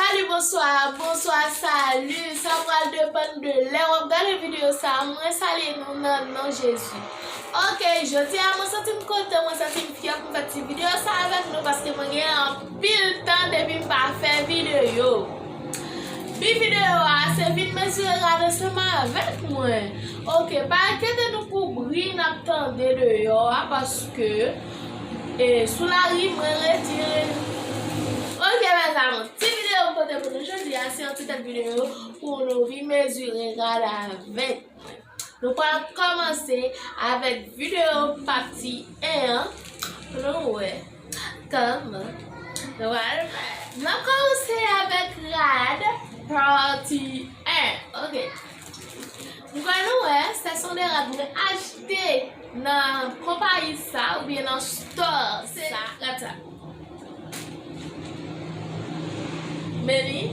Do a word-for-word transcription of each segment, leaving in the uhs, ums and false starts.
Salut, bonsoir, bonsoir, salut. Sa pral depann de lè w ap gade videyo sa a. Mwen salye nou nan non Jezi. Ok, jodi a mwen santi m kontan, mwen santi m fyè pou m fè ti videyo sa avèk nou paske mwen gen anpil tan depi m pa fè videyo. Bi videyo a se vin mezire rad ansanm avèk mwen. Ok, pa enkyete nou pou bri n ap tande deyò a paske e sou lari mwen redi. Ok, mezanmi, ti videyo m pote pou nou jodi a se yon ti tèt videyo pou nou vin mezire rad avèk. Nou pral kòmanse avèk videyo pati en an. Pou nou wè kòman nou pral fè. Nou kòmanse avèk rad pati en. Ok. Nou pral nou wè, se son de rad mwen achte nan konpayi sa oubyen nan store sa. Rad sa. Meli.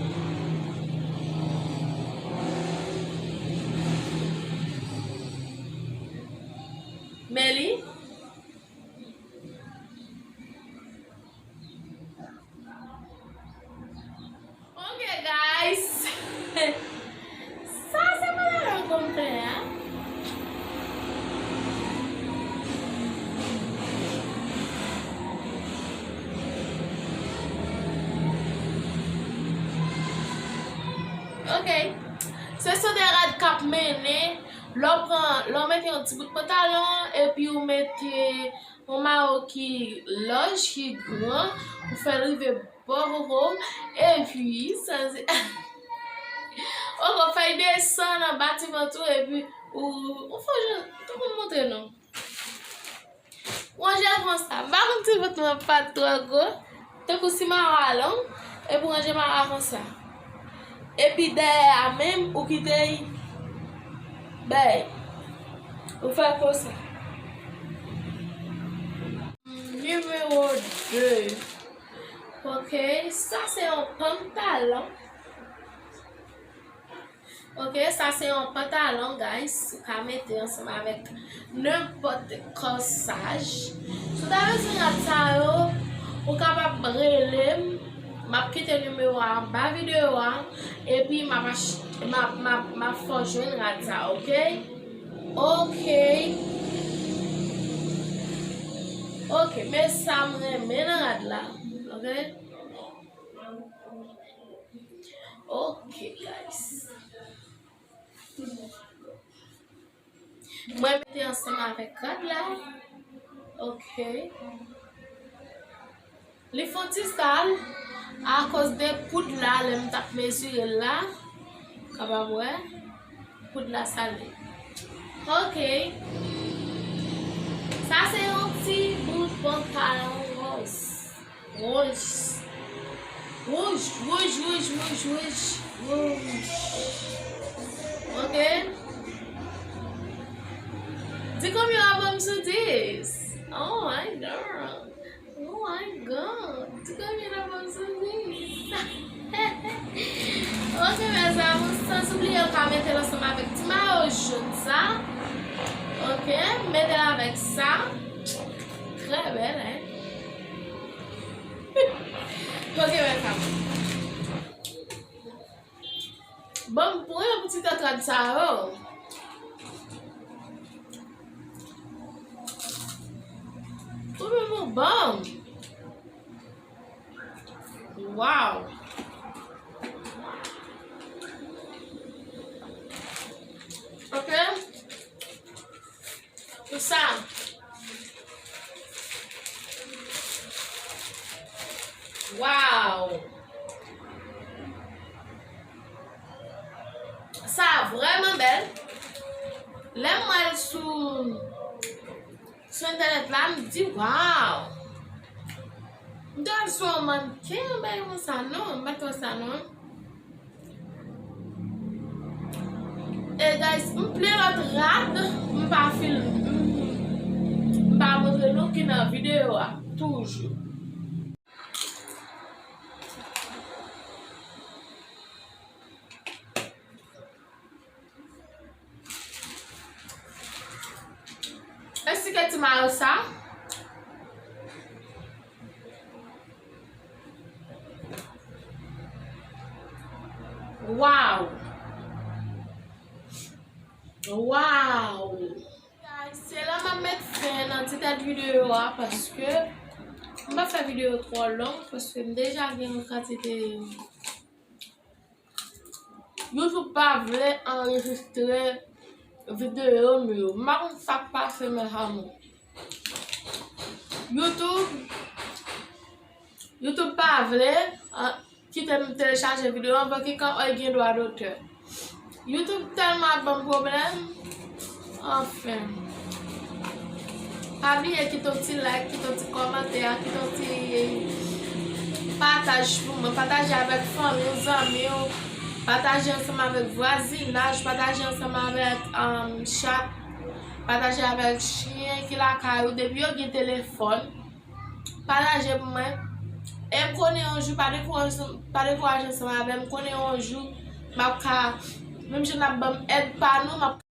Meli. Ok, guys. Sa se pantalon konplè a. Ok. Se son de rad k ap mennen. Lè w pran, lè w mete yon ti bout pantalon, epi w mete yon mayo ki laj, ki gran, ou fè l rive bò koko w, epi, sa se, ou fè l desann anba ti vant ou, epi, ou, ou fè jan, tankou m montre nou. Ranje l konsa. M pa konn si vant mwen pa t twò gwo. Tankou si mawa long, epi w ranje mawa konsa. Epi dèyè a menm, ou kite l bay. Ou fè konsa. Nimewo de. Ok, sa se yon pantalon. Ok, sa se yon pantalon, guys. Ou ka mete ansanm avèk nenpòt kòsaj. Si w ta bezwen rad sa yo, ou kapab rele m. M ap kite nimewo a anba videyo a. Epi m ap ach-, m ap, m ap, m ap fè w jwenn rad sa, ok? Ok. Ok, men sa m renmen nan rad la. Ok? Ok, guys. Mwen mete ansanm avèk rad la. Ok. Li fè yon ti sal akoz de poud la, lè m t ap mezire l la. Kapab wè. Poud la sale. Ok. Sa se yon ti bout pantalon wòz. Wouj. Wouj, wouj, wouj, wouj, wouj. Wouj. Ok. Di konbyen w ap ban m sou dis. Oh my girl. Oh my God. Di konbyen w ap ban m sou dis. Ok, mes amours, sans oublier w ka mete l ansanm avèk ti mayo jòn sa. Ok, mete l avèk sa. Trè bèl, hein? Ok, mes amours. Bon, m pran yon ti tèt rad sa yo. Ou menm ou bon. Wow. Ok. Pou sa. Wow! Sa vrèman bèl. Lè m wè l sou, sou entènèt la, m di, wow! M te wè l sou yon mannken, yon bagay konsa, non, m pa t wè sa, non. E guys, m plen lòt rad, m pa fil, m, m pa montre nou ki nan videyo a, toujou. Esplike ti mayo sa. Waw! Waw! Guys, se la m ap met fen nan ti tèt videyo a, paske m pa fè videyo twò long, paske m deja gen yon kantite YouTube pa vle anrejistre videyo m yo. M pa konn sa k pase, mes amours. YouTube, YouTube pa vle an, kite m telechaje videyo anvan ki kan ò gen dwa dotè. YouTube tèlman ap ban m pwoblèm. Anfen. Pa bliye kite yon ti like, kite yon ti kòmantè, kite yon ti pataj pou mwen. Pataje avèk fanmi w, zanmi w. Pataje ansanm avèk vwazinaj, pataje ansanm avèk um, chat. Pataje avèk chen ki lakay ou. Depi yo gen telefòn, pataje pou mwen. E m konnen yon jou, pa dekouraje, pa dekouraje ansanm avè m. M konnen yon jou, m ap ka, menm jan n ap ban m èd pa nou, m ap